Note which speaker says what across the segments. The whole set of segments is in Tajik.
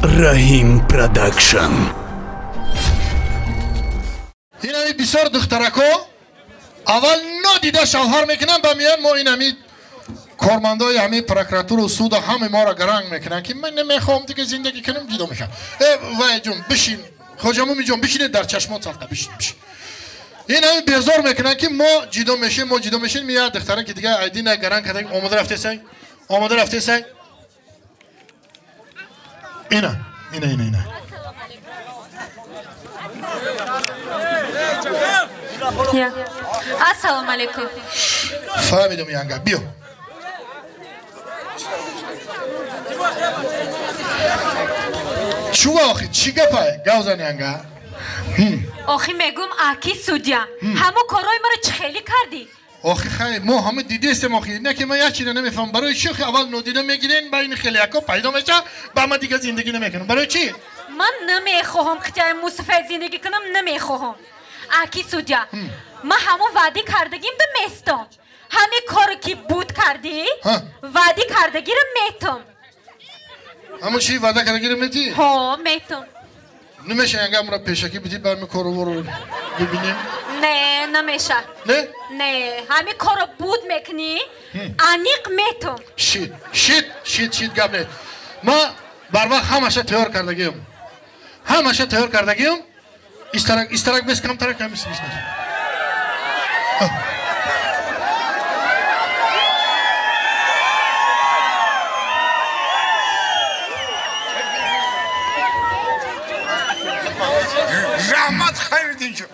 Speaker 1: Раҳим Продакшн.
Speaker 2: Инами бисёр духтарако аввал нодида шавҳар мекунанд, ба миён мо инами кормандои ҳамин прокуратуру суда ҳаме моро гаранг мекунанд, ки ман намехоҳам дига зиндагӣ кунам, ҷудо мешавам. Э, вай ҷон, бишин, Хоҷамумиҷон, бишинед, дар чашмон салта бишин, бишин. Ин ҳами безор мекунанд, ки мо ҷудо мешем, мо ҷудо мешем. Мия духтара ки дига айдина гаранг карда омода рафтесай, омода рафтесай. Ина, ина, ина, ина.
Speaker 3: Ассалому алайкум.
Speaker 2: Фаҳмидум, янга, биё. Чува охи, чӣ гапай? Гав зан, янга.
Speaker 3: Охи мегум, аки судья, ҳамо корҳои маро чӣ хеле кардӣ?
Speaker 2: Охи хай, мо ҳама дидестем охи. Не ки ман як чиза намефаҳмам. Барои чӣ охи аввал нодида мегирен, ба ин хелияко пайдо меша, ба ман дига зиндагӣ намекунам. Барои чӣ?
Speaker 3: Ман намехоҳам қитъаи мусафед зиндагӣ кунам, намехоҳам. Аки судья, ман ҳамон ваъдӣ кардагим да местом. Ҳаме коре ки буд кардӣ, ваъдӣ кардагиро метом.
Speaker 2: Ҳамон чӣ ваъда кардагиро метӣ?
Speaker 3: Ҳо, метом.
Speaker 2: Намеша янга амра пешакӣ бидӣ, ба ҳами короворо бибинем?
Speaker 3: Не, намеша.
Speaker 2: Не?
Speaker 3: Не, ҳами корро буд мекунӣ, аниқ метом.
Speaker 2: Шит, шит, шит, шит, гап не. Ман барвақт ҳамаша тайёр кардагиам. Ҳамаша тайёр кардагиам. Истарак, истарак бес, камтарак ҳамис бис.
Speaker 4: Раҳмат, Хайриддинҷон,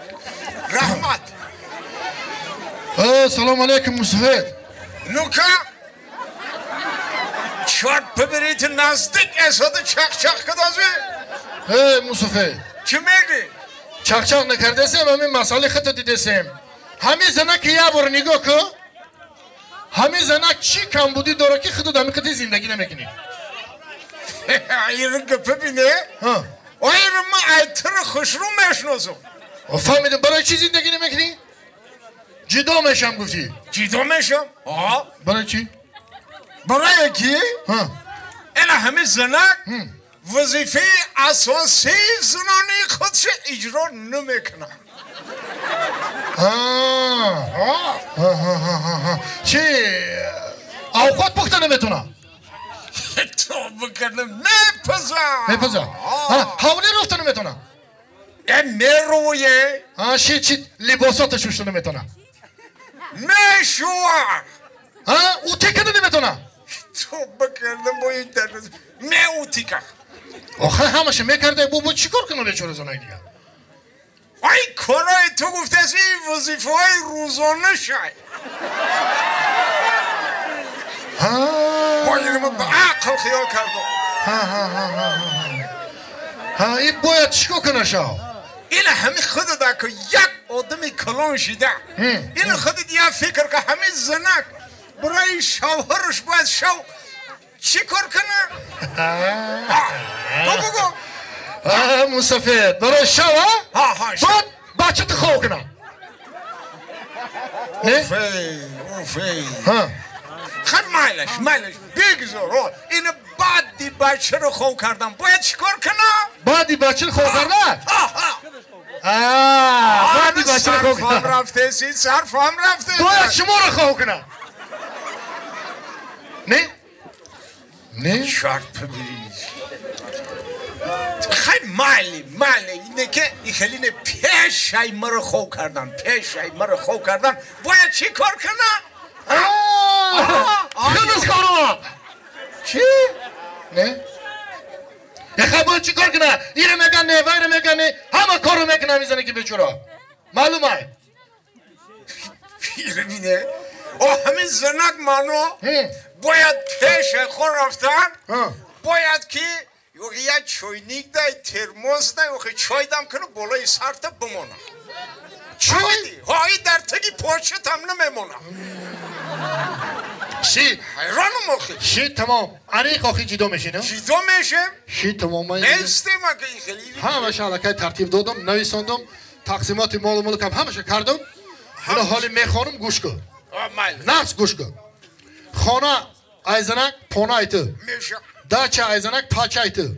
Speaker 4: раҳмат.
Speaker 2: Салом алейкум, мусафед.
Speaker 4: Ну-ка, чёрт побери, наздик эсода чақ-чақ кадази.
Speaker 2: Э, мусафед.
Speaker 4: Чӣ мегӣ?
Speaker 2: Чақ-чақ накардесем, ҳамин масъалаи худто дидесем. Ҳамин зана ки як бор нигоҳ кун, ҳамин зана чӣ камбудӣ дорад, ки худо ҳамин қити зиндагӣ намекунӣ?
Speaker 4: Ир гапа бине. Оир ман айтири хушрӯ мешиносам.
Speaker 2: Фаҳмидам, барои чӣ зиндагӣ намекунӣ? Ҷудо мешам гуфтӣ.
Speaker 4: Ҷудо мешам?
Speaker 2: Барои чӣ?
Speaker 4: Барое ки ина ҳамин занак вазифаи асосии занони худша иҷро намекунад.
Speaker 2: Чӣ, авқот пухта наметавонад?
Speaker 4: То бикардам, мепаза.
Speaker 2: Мепаза. Ҳавлӣ руфта наметавонад?
Speaker 4: Э, мерӯе.
Speaker 2: Шит, шит, либосото шушта наметавонад?
Speaker 4: Мешӯва.
Speaker 2: Утикада наметавонад?
Speaker 4: То бикардам, бо интернет меутика.
Speaker 2: Охир ҳамаша мекарда, бо чӣ кор кунад бечора занак дигар?
Speaker 4: Ай, кораи ту гуфтаси вазифаҳои рӯзона шай. Бояд ба ақл хиёл кардам.
Speaker 2: Ин бояд чӣ кор кунад шав?
Speaker 4: Ина ҳамин худада ки як одами калон шида, ина худат як фикр ка, ҳамин занак барои шавҳараш бояд шав чӣ кор кунад? Ту бугӯ.
Speaker 2: Мусафед, барои шав, бояд бачата хов кунад.
Speaker 4: Уфей, уфей. Хай, майлаш, майлаш, бигзор. Ина баъди бачаро хов кардан бояд чӣ кор кунад?
Speaker 2: Баъди бачаро хов кардан? Баъди бачаро хов
Speaker 4: кардан рафтеси, сарфам рафтеси.
Speaker 2: Бояд шуморо хов кунад. Не? Не?
Speaker 4: Чёрт побери. Хай, майли, майли, ине ки ихелине пешай маро хов кардан, пешай маро хов кардан бояд чӣ кор кунад?
Speaker 2: Худаш хонума. Чӣ? Не? Яха бояд чӣ кор кунад? Иро меган не, вайро меган не, ҳама корро мекунад мизане ки бечора. Маълум ай.
Speaker 4: Иро бине. О, ҳамин занак маъно бояд пешай хор рафтан, бояд ки як чойник дай, термоз дай, охи чой дам куну болои сарта бимона.
Speaker 2: Чой?
Speaker 4: Ҳо, и дар таги початам намемона.
Speaker 2: Шит.
Speaker 4: Ҳайронам охи.
Speaker 2: Шит, тамом. Аниқ охи ҷудо мешӣ, не?
Speaker 4: Ҷудо мешем.
Speaker 2: Шит, тамом.
Speaker 4: Нестем ака хеле.
Speaker 2: Ҳамаша аллакай тартиб додам, нависондам, тақсимоти молу мулкам ҳамаша кардам. Ҳала ҳоли мехонам, гӯш кун. Нақс гӯш кун. Хона айзанак пона айту.
Speaker 4: Меша.
Speaker 2: Дача айзанак пача айту.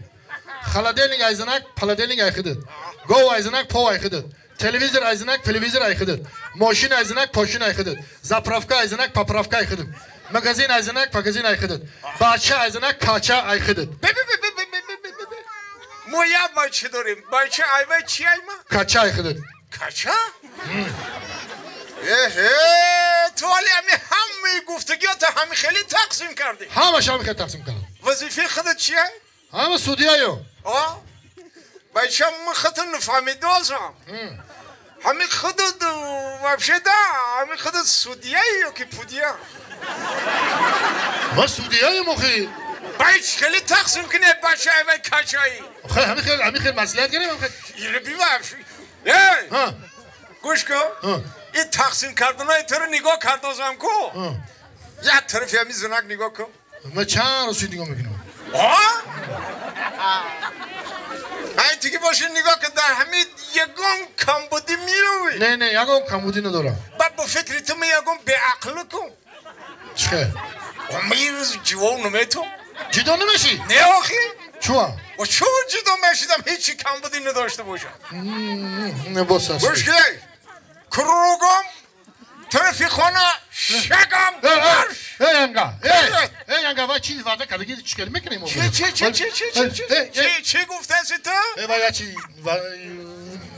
Speaker 2: Холодильник айзанак, холодильник айхидит. Гов айзанак, пов айхидит. Телевизор айзанак, телевизор айхидит. Мошин айзанак, пошин айхидит. Заправка айзанак, поправка айхидит. Магазин айзанак, магазин айхидит. Бача айзанак, кача айхидит.
Speaker 4: Мо я бача дорим. Бача айва чи айма?
Speaker 2: Кача айхидит.
Speaker 4: Кача? Эҳе, ту ҳоли ҳами ҳамаи гуфтагиёта ҳами хеле тақсим кардӣ.
Speaker 2: Ҳамаш ҳами хеле тақсим кардам.
Speaker 4: Вазифаи худат чия?
Speaker 2: Ҳама судияю.
Speaker 4: А? Бача ман худат нафаҳмидозам. Ҳами худат вообще да, ҳами худат судияи ё ки пудия?
Speaker 2: Ман судияем охи.
Speaker 4: Бач хеле тақсим кунед бача айвай качаи.
Speaker 2: Охи ҳами хел ҳами хел маслиҳат гирем охи.
Speaker 4: Иро бивабш. Эй! Гӯш кун. Ин тақсим карданои туро нигоҳ кардозам ку. Як тарафи ҳами зинак нигоҳ кун.
Speaker 2: Ман чанд рӯз шуд нигоҳ мекунам.
Speaker 4: Ай тиги боши нигоҳ кун дар ҳами ягон камбудӣ меёвӣ.
Speaker 2: Не, не, ягон камбудӣ надорам.
Speaker 4: Баъд бо фикри ту ман ягон беақлӣ кун.
Speaker 2: Чӣ хел?
Speaker 4: Ман ин рӯз ҷивов наметавон.
Speaker 2: Ҷудо намешӣ?
Speaker 4: Не охи.
Speaker 2: Чуа?
Speaker 4: Ва чун ҷудо мешидам ҳечи камбудӣ надошта бошам.
Speaker 2: Не бос аст.
Speaker 4: Гӯш кун. Кругом тарафи хона шагам.
Speaker 2: Эй янга, эй, эй янга, вай чи ваъда кардагӣ чӣ кор мекунем?
Speaker 4: Чи чи чи чи чи чи чи чи гуфтаси ту?
Speaker 2: Эй вай я чи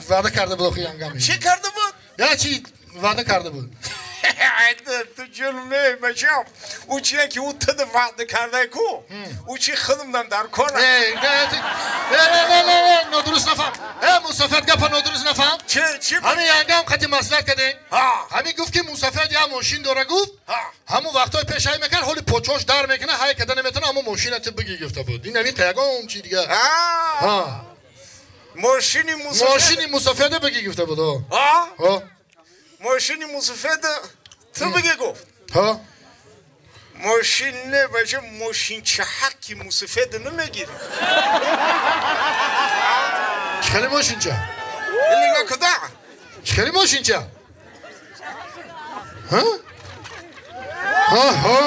Speaker 2: ваъда карда буд охи янга.
Speaker 4: Чӣ карда буд?
Speaker 2: Я чи ваъда карда буд.
Speaker 4: Ту ҷулме бачам. Ӯ чие ки ӯ туда ваъда карда ку? Ӯ чи худамдам дар кор.
Speaker 2: Эй, не, не, не, не, нодуруст нафаҳм. Э, мусофир гапа нодуруст нафаҳм.
Speaker 4: Чи чи?
Speaker 2: Ҳамин янгам қати маслиҳат кардем. Ҳамин гуфт ки мусофир я мошин дора гуфт. Ҳамун вақтҳои пеш ҳай мекард, ҳоли почош дар мекунад, ҳай карда наметавонад, ҳамун мошина ту бигӣ гуфта буд. Ин ҳамин ягон чи дига.
Speaker 4: Мошини мусофир.
Speaker 2: Мошини мусофирда бигӣ гуфта буд.
Speaker 4: А? Мошини мусофирда ту бигӣ гуфт.
Speaker 2: Ҳа?
Speaker 4: Мошин не, бача мошинча ҳаққи мусофирда намегирад.
Speaker 2: Чӣ хеле мошинча?
Speaker 4: Нигоҳ куда?
Speaker 2: Чӣ хеле мошинча? Ҳа? Оҳо!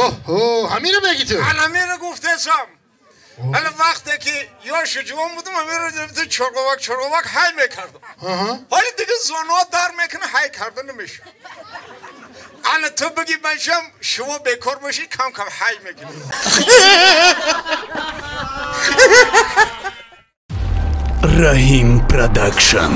Speaker 2: Оҳо! Ҳаминро мегӣ ту?
Speaker 4: Ҳаминро гуфтесам. Ҳала вақте ки ёшу ҷавон будам, ҳаминро чорговак чорговак ҳай мекардам. Ҳоли дига зонуҳо дар мекунад, ҳай карда намешавад. Ана ту бигӣ бачам, шумо бекор бошӣ, кам кам ҳай мекунӣ.
Speaker 1: Раҳим Продакшн.